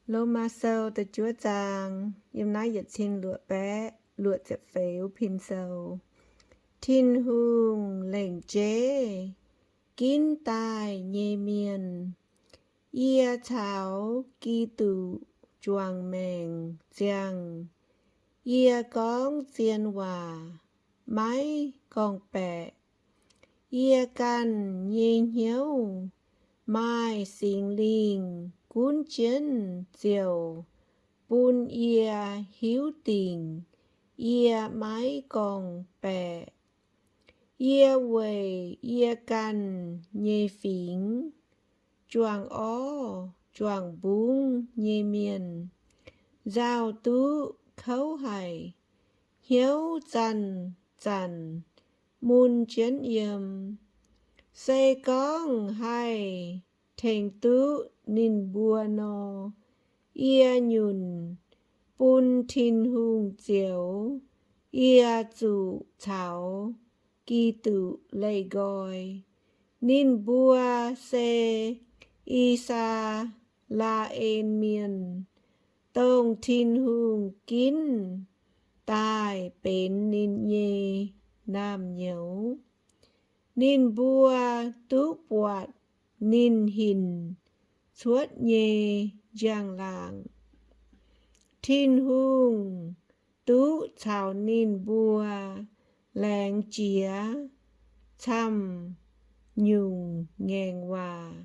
Lomaa Sou da'juov zaang, yiem naaiv yietc cin luoqc baeqv luoqc ziepc feix pin sou. Tin-Hungh lengc jeiv ginv daaih nyei mienh. Yie caux Giduc juangc maengc ziangh. Yie gorngv zien waac, maiv gorngv-baeqc. Yie ganh nyei hnyouv maaih Singx Lingh gunv jienv ziouc bun yie hiuv dingc yie maiv gorngv-baeqc. Yie weic yie ganh nyei fingx, juangc orv juangc mbungv nyei mienh, nzauh duqv kouv haic, hnyouv zanc-zanc mun jienv yiem. Se gorngv haih tengx duqv ninh mbuo nor, yie nyunc bun Tin-Hungh zioux yie zuqc caux Giduc leih nqoi. Ninh mbuo se I^saa^laa^en Mienh, dongh Tin-Hungh ginv daaih benx ninh nyei naamh nyouz. Ninh mbuo duqv buatc ninh hinc cuotv nyei njang-laangc. Tin-Hungh duqv caux ninh mbuo laengz jiex camv-nyungc ngaengc waac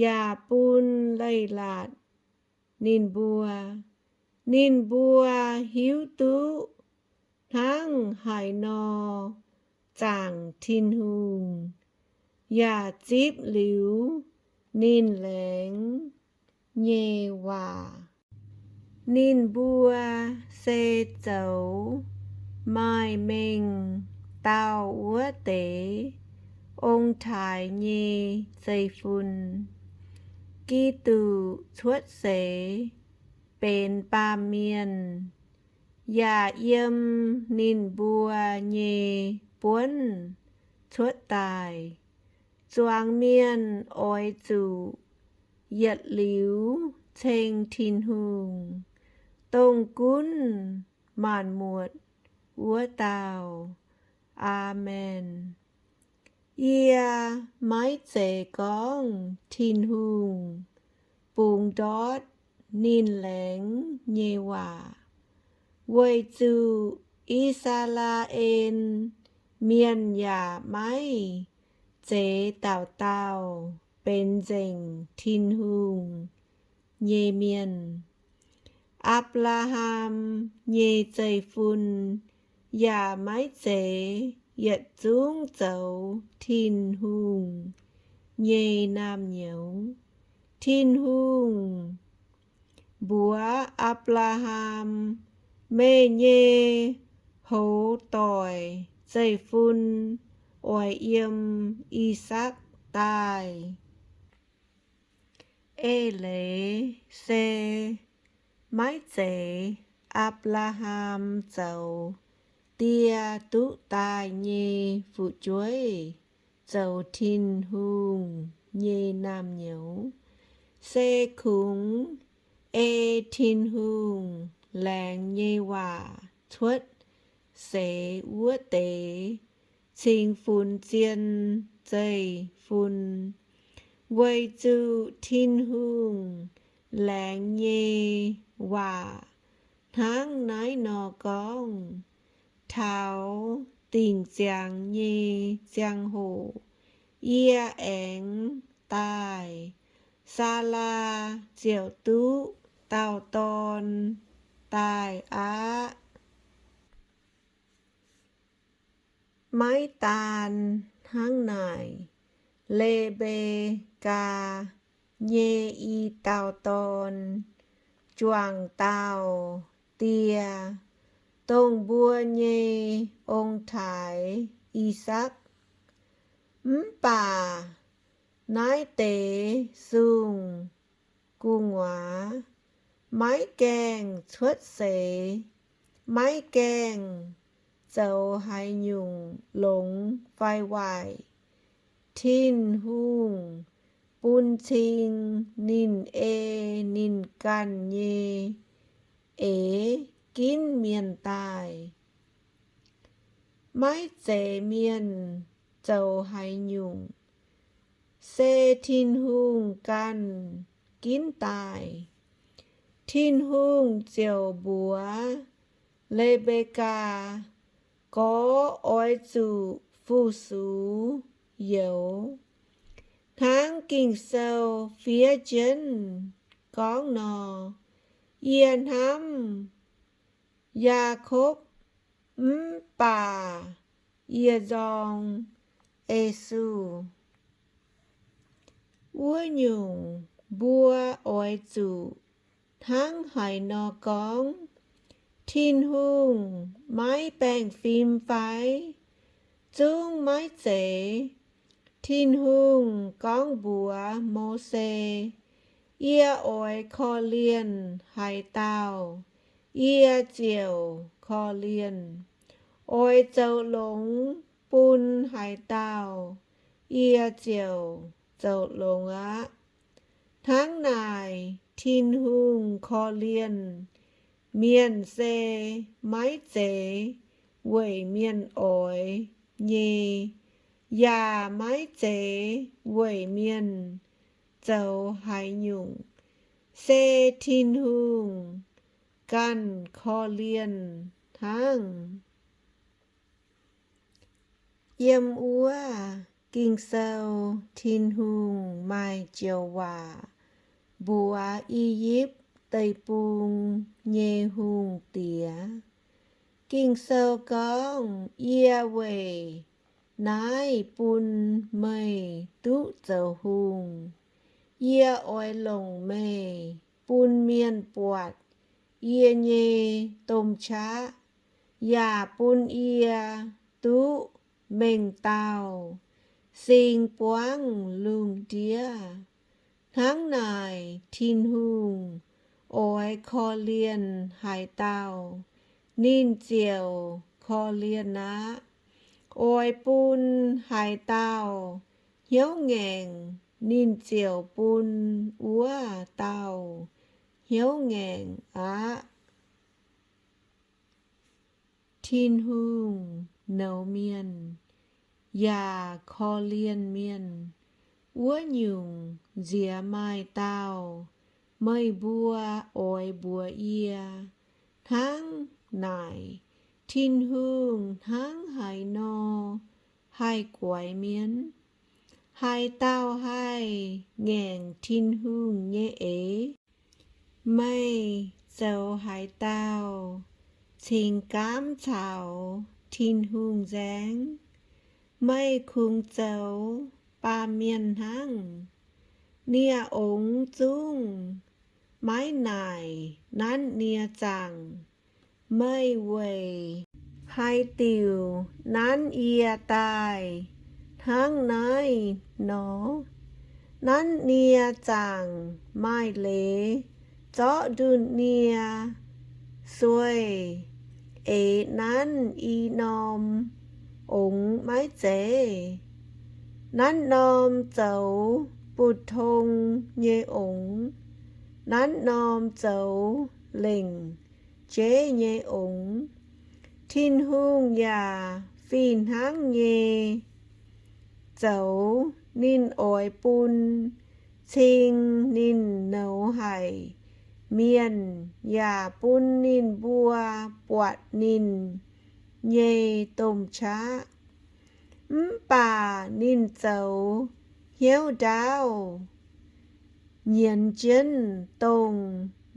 yaac bun leiz-latc ninh mbuo. Ninh mbuo hiuv duqv hnangv haaix nor zaangc Tin-Hungh, yaac zipv liuz ninh laengz nyei waac. Ninh mbuo se zoux maaih mengh dauh wuov deix ong-taaix nyei zeiv-fun. Giduc cuotv seix benx baamh mienh, yaac yiem ninh mbuo nyei buonv cuotv daaih. Zuangx mienh oix zuqc yietc liuz ceng Tin-Hungh, dongh gunv maanc muotc wuov dauh. Aamen. Yie maiv zeiz gorngv Tin-Hungh bungx ndortv ninh laengz nyei waac, weic zuqc I^saa^laa^en Mienh yaac maiv zeiz dauh dauh benx nzengc Tin-Hungh nyei mienh. Apc^laa^ham nyei zeiv-fun yaac maiv zeiz yietc zungv zoux Tin-Hungh nyei naamh nyouz. Tin-Hungh mbuox Apc^laa^ham, Meih nyei hoz doic zeiv-fun oix yiem I^sakc daaih. Eix leiz se maiv zeiz Apc^laa^ham zoux die duqv daaih nyei fu'jueiv zoux Tin-Hungh nyei naamh nyouz. Se kungx ei Tin-Hungh laengz nyei waac cuotv seix wuov deix cingx funx zien zeiv-fun, weic zuqc Tin-Hungh laengz nyei waac hnangv naaiv nor gorngv, Taux dingc ziangx nyei ziangh hoc yie aengx daaih, Saalaa ziouc duqv dauh dorn daaih aqv. Maiv daan hnangv naaic, Le^mbe^kaa nyei i dauh dorn juangc dauh die, dongh mbuo nyei ong-taaix, I^sakc. Mv baac naaiv deix sung-gu'nguaaz maiv gaengh cuotv seix, maiv gaengh zoux haaix nyungc longx fai waaic. Tin-Hungh bun cing ninh ei ninh ganh nyei eix ginv mienh daaih. Maiv zeiz mienh zoux haaix nyungc, se Tin-Hungh ganh ginv daaih. Tin-Hungh ziouc mbuox Le^mbe^kaa, Gorx oix zuqc fu-sux youz. Hnangv Ging-Sou fiev jienv gorngv nor, yie hnamv Yaakopv mv baac yie nzorng Esu. Wuov nyungc, mbuo oix zuqc hnangv haaix nor gorngv, Tin-Hungh maiv baengh fim fai? Zungv maiv zeiz. Tin-Hungh gorngv mbuox Mose, Yie oix korv-lienh haaix dauh, yie ziouc korv-lienh. Oix zoux longx bun haaix dauh, yie ziouc zoux longx aqv. Hnangv naaic, Tin-Hungh korv-lienh mienh se maiv zeiz weic mienh oix nyei, yaac maiv zeiz weic mienh zoux haaix nyungc. Se Tin-Hungh ganh korv-lienh hnangv. Yiem wuov Ging-Sou, Tin-Hungh maaih joux waac mbuox I^yipv Deic-Bung nyei hungh diex. Ging-Sou gorngv, Yie weic naaiv bun meih duqv zoux hungh. Yie oix longc meih bun mienh buatc yie nyei domh qaqv, yaac bun yie duqv mengh dauh sing buangv lungh ndiev. Hnangv naaic, Tin-Hungh oix korv-lienh haaix dauh, ninh ziouc korv-lienh aqv. Oix bun haaix dauh hnyouv ngaengc, ninh ziouc bun wuov dauh hnyouv ngaengc aqv. Tin-Hungh nouz mienh yaac korv-lienh mienh. Wuov nyungc, nziex maaih dauh meih mbuo oix mbuox yie hnangv naaic, Tin-Hungh hnangv haaix nor haih guaix mienh? Haaix dauh haih ngaengc Tin-Hungh nyei eix? Meih zoux haaix dauh cingx gaamv caux Tin-Hungh nzaeng? Meih kungx zoux baamh mienh hnangv. Nie ongx zungv maiv naaic nanv nie zaangc. Meih weic haaix diuc nanv yie daaih hnangv naaiv nor? Nanv nie zaangc maaih leiz zorqv ndunh nie sueih eix nanv i norm ongx maiv zeiz? Nanv norm zoux butv-tong nyei ongx, nanv norm zoux lengc jeiv nyei ongx. Tin-Hungh yaac fih hnangv nyei zoux. Ninh oix bun cing ninh nouz haic mienh yaac bun ninh mbuo buatc ninh nyei domh qaqv. Mv baac ninh zoux hnyouv ndaauv nyienz jienv dongh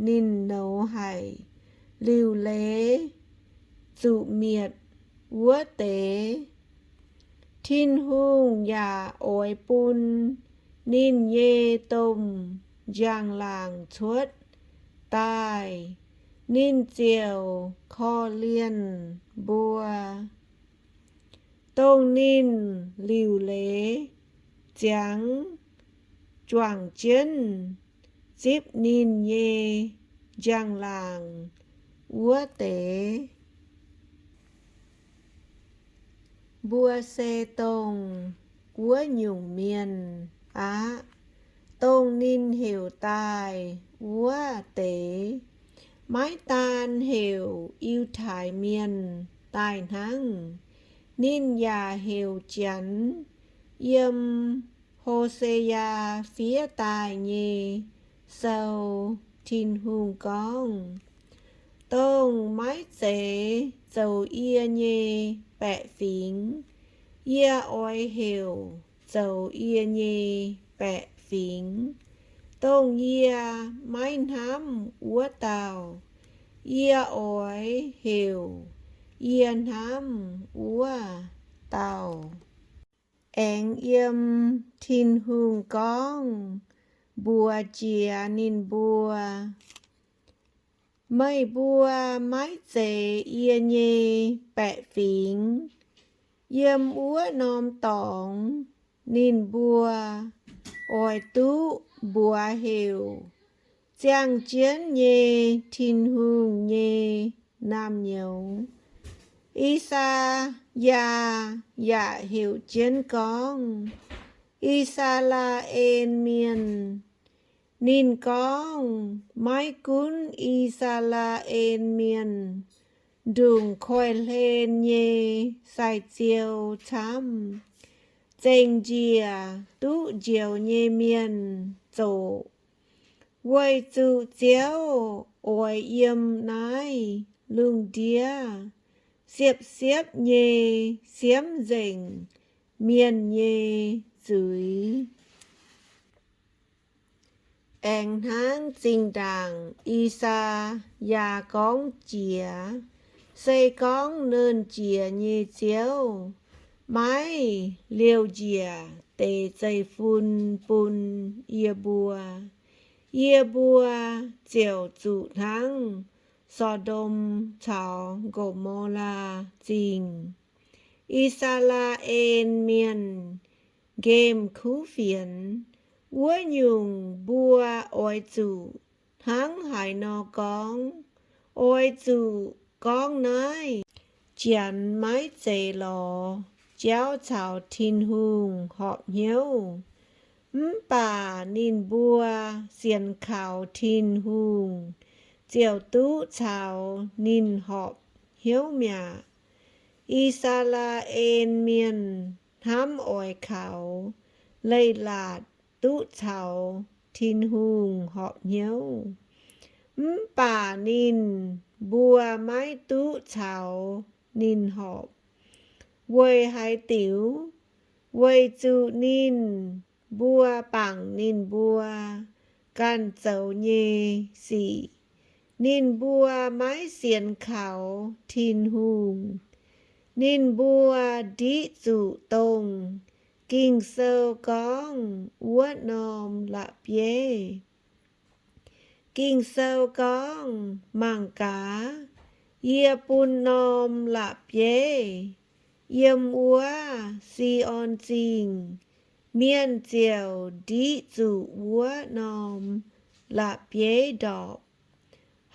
ninh nouz haic liuc leiz zuqc mietc wuov deix. Tin-Hungh yaac oix bun ninh nyei domh njang-laangc cuotv daaih. Ninh ziouc korv-lienh mbuo, dongh ninh liuc leiz ziangx juangc jienv zipv ninh nyei njang-laangc wuov deix. Mbuo se dongh wuov nyungc mienh aqv. dongh ninh heuc daaih wuov deix, maiv daan heuc Yiutai Mienh daaih hnangv. Ninh yaac heuc Janx yiem Ho^se^yaa fiev daaih nyei sou, Tin-Hungh gorngv, dongh maiv zeiz zoux yie nyei baeqc fingx, yie oix heuc zoux yie nyei baeqc fingx. Dongh yie maiv hnamv wuov dauh, yie oix heuc yie hnamv wuov dauh. Aengx yiem Tin-Hungh gorngv mbuox jiex ninh mbuo, meih mbuo maiv zeiz yie nyei baeqc fingx. Yiem wuov norm dorngx ninh mbuo oix duqv mbuox heuc Ziangh Jienv nyei Tin-Hungh nyei Naamh Nyouz. I^saa^yaa yaac heuc jienv gorngv, I^saa^laa^en Mienh. Ninh gorngv, maiv gunv I^saa^laa^en Mienh ndongc koiv-hlen nyei sai-ziou camv, zengc njiec duqv njoux nyei mienh zoqc, weic zuqc Ziouv oix yiem naaiv lungh ndiev siepv-siepv nyei siemv nzengc mienh nyei zuiz. Aengx hnangv zinh ndaangc I^saa^yaa gorngv jiex, se gorngv Nernh Jiex nyei Ziouv maiv liouh njiec deix zeiv-fun bun yie mbuo, yie mbuo ziouc zuqc hnangv So^ndom caux Go^mo^laa Zingh. I^saa^laa^en Mienh nqemh kuv fienx. Wuov nyungc mbuo oix zuqc hnangv haaix nor gorngv? Oix zuqc gorngv naaiv, Janx maiv zeiz lorz jauv caux Tin-Hungh horpc hnyouv. Mv baac ninh mbuo sienx kaux Tin-Hungh ziouc duqv caux ninh horpc hnyouv mi'aqv. I^saa^laa^en Mienh hnamv oix kaux Leiz-Latc duqv caux Tin-Hungh horpc hnyouv, mv baac ninh mbuo maiv duqv caux ninh horpc. Weic haaix diuc? Weic zuqc ninh mbuo bangc ninh mbuo ganh zoux nyei sic. Ninh mbuo maiv sienx kaux Tin-Hungh. Ninh mbuo ndiqv zuqc dongh Ging-Sou gorngv wuov norm la'bieiv. Ging-Sou gorngv, Mangc gaax, yie bun norm la'bieiv yiem wuov Si^on Zingh. Mienh ziouc ndiqv zuqc wuov norm la'bieiv ndorpc.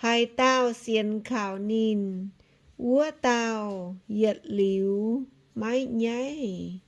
Haaix dauh sienx kaux ninh, wuov dauh yietc liuz maiv nyaiv.